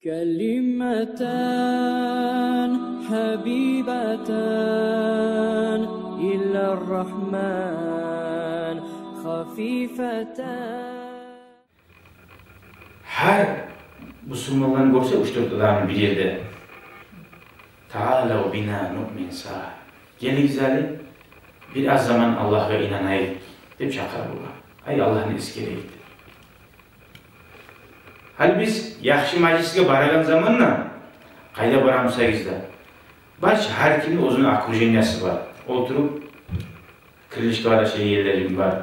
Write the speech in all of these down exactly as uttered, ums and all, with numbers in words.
كلمتان حبيبتان إلى الرحمن خفيفتان. Гьар бусурманланы гёрсе, уьч-дёрт адамны бир ерде: «تعالوا بنا نؤمن ساعة». «Гелигиз гьали, бир аз заман Аллагьгъа инанайыкъ», — деп чакъыра бугъар. Ай, Аллагьны эсгерейик деп. Гьали биз яхшы мажлисге барагъан заманда, къайда барамысагъыз да, баш, гьар кимни оьзюню окружениясы бар. Олтуруп, кирлишге къарашгъан ерлерим бар.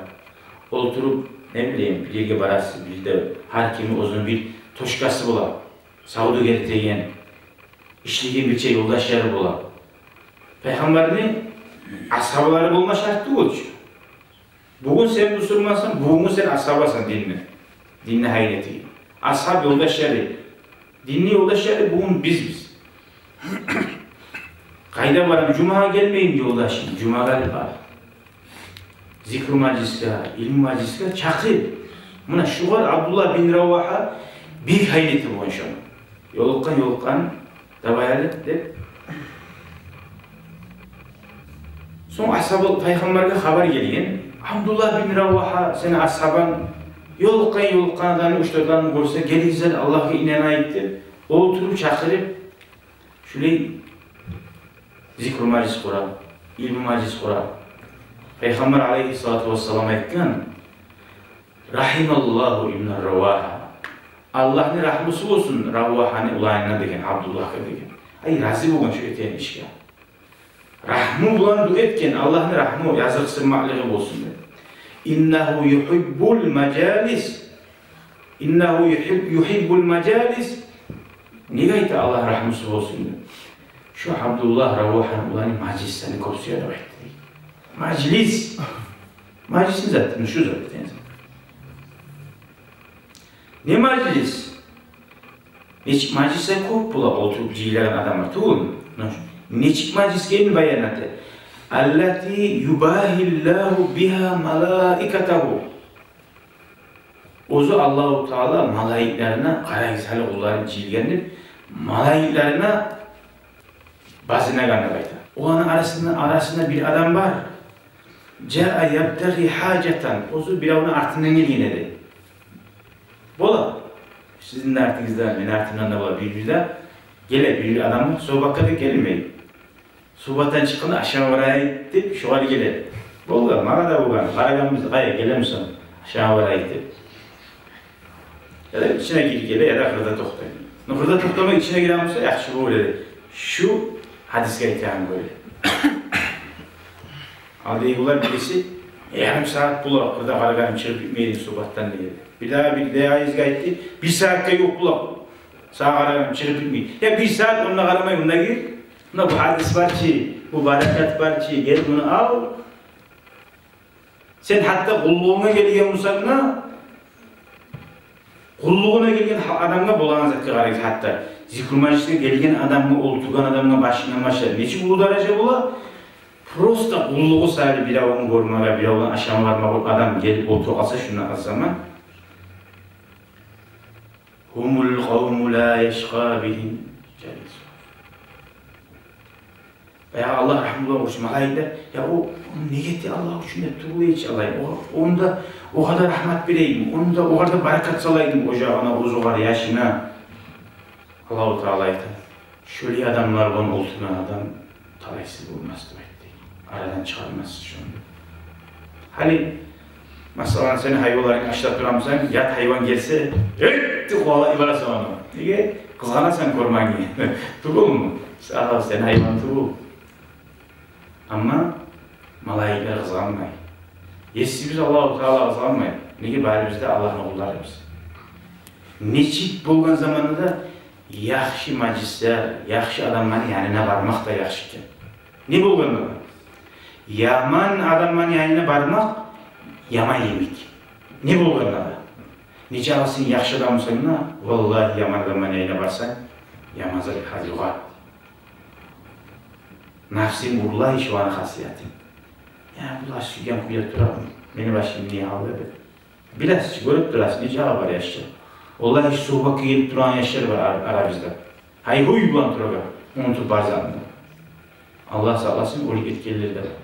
Олтуруп, не билейим, бир ерге барасыз, бир де гьар кимни оьзюню бир точкасы бола. Савдюгер этеген, ишлейген бирче ёлдашлары бола. Пайхаммарны асгьабалары болма шарт тюгюл чю. Бугюн сен бусурмансан, бугюн сен асгьабасан динни. Динни гьайын этеген. Асгьаб ёлдашлары, динни ёлдашлары бугюн бизбиз. Къайда барам, жумагъа гелмейим ёлдашым, жумагъа гел бар. Зикру мажлисге, илму мажлисге чакъыр. Муна шугъар Абдуллагь бин Равагьа бек гьайын эте болгъан шону. Ёлукъгъан, ёлукъгъан, давай гьали деп. Сонг асгьабы, пайхаммаргъа хабар гелген: «Абдуллагь бин Равагьа, сени асгьабанг, ёлукъгъан, ёлукъгъан адамны, уьч-дёрт адамны гёрсе, гелигиз гьали, Аллагьгъа инанайыкъ», — деп, олтуруп чакъырып, шулай зикру мажлис къура, илму мажлис къура. Пайхаммар алайгьиссалату вассалам айтгъан: «رحم الله ابن رواحة». Аллагьны рагьмусу болсун Равагьаны уланына деген, Абдуллагьгъа деген. Ай, рази болгъан шу этеген ишге. Рагьму булан дуа этген, Аллагьны рагьму, языкъсынмакълыгъы болсун деп. «إنه يحب المجالس». «إنه يحب، يحب المجالس». Неге айта Аллагь рагьмусу болсун деп? Шу Абдуллагь Равагьаны уланы мажлислени кёп сюе деп айтды. Мажлис. Мажлис не зат? Ну, шу зат деген зат. Не мажлис? Нечик мажлислер кёп бола, олтуруп жыйылагъан адамлар тюгюлмю? Ну, нечик мажлисге баян эте? «التي يباهي الله بها ملائكته». Оьзю Аллагьу Таала малайиклерине, къарайгъыз гьали, къулларым жыйылгъан деп, малайиклерине базынагъан деп айта. Оланы арасында, арасында бир адам бар. «جاء يبتغي حاجة». Оьзю биревню артындан гелген эди. Бола. Сизин де артыгъыздан, мени артымдан да бола. Бир-бирде геле, бир-бир адам бар, согъбатгъа да гелмей. Согъбатдан чыкъгъанда, ашама барайыкъ деп, шогъар геле. Болгъан, магъа да болгъан. Къарагъанбыз, къайда гелемисен, ашама барайыкъ деп. Яда ичине гирип геле, яда къырда токътай. Ну, къырда токътамай, ичине гире буса, яхшы болур эди. Шу гьадисге айтагъан гёре. Алдагъылар бириси: «Ярым сагьат бола къырда къарагъаным, чыгъып битмей эдим согъбатдан», — деген. Бирдагъы, бирдагъы гьадисге айтды: «Бир сагьатгъа ёкъ бола сагъа къарагъаным, чыгъып битмей». «Я бир сагьат, онда къарамай, онда гир. Муна бу гьадис бар чы, бу баракат бар чы, гел муну ал». Сен гьатта къуллугъунга гелген бусанг да, къуллугъуна гелген гьа-, адамгъа болагъан затгъа къарайгъыз. Гьатта зикру мажлисге гелген адамгъа, олтургъан адамгъа, башындан башлап нечик уллу даража бола? Просто къуллугъу саялы биревню гёрмеге, биревню ашама бармагъа адам гелип олтуруп къалса шунда аз заман. «هم القوم لا يشقى بهم جليسهم». Баягъы Аллагь рагьмулу болгъур чу малайиклер: «Я о, ону неге эте Аллагь учун деп тюгюл эди чи, Аллагь, о, онда огъар да рагьмат берейим, онда огъар да баракат салайым ожагъына, оьзюгер, яшына». Аллагьу Таала айта: «Шолай адамлар булан олтургъан адам талайсыз болмас», — деп айтды. «Арадан чыгъармас шону». Гьали, масала, сени гьайванларынг ачлап турамысан, ят гьайван гелсе, «Эт!» деп къувалап йибересен ону. Неге? Къызгъанасан гёрмеге. Тюгюлмю? Сагъа, сени гьайван тюгюл. Амма малайиклер къызгъанмай. Есибиз Аллагьу Таала къызгъанмай. Неге, барыбыз да Аллагьны къулларыбыз. Нечик болгъан заманда да яхшы мажлислер, яхшы адамланы янына бармакъ да яхшы экен. Не болгъанда да? Яман адамланы янына бармакъ яман йимик. Не болгъанда да? Нечакъы сен яхшы адам болсанг да, валлагь, яман адамланы янына барсанг, яман зат гьазир къалады. Напсынг урлай шоланы хасиятын. Я, булар сюйген кюйде тура, мени башым не гьалда деп. Билесиз чи, гёрюп турасыз, нечакъы бар яшча. Валлагь, сугъурбакъгъа гелип турагъан яшлар бар ар-, арабызда. Гьай-гьуй булан турагъан, унутуп бар затын да. Аллагь сакъласын, оьлюп гетгенлер де бар.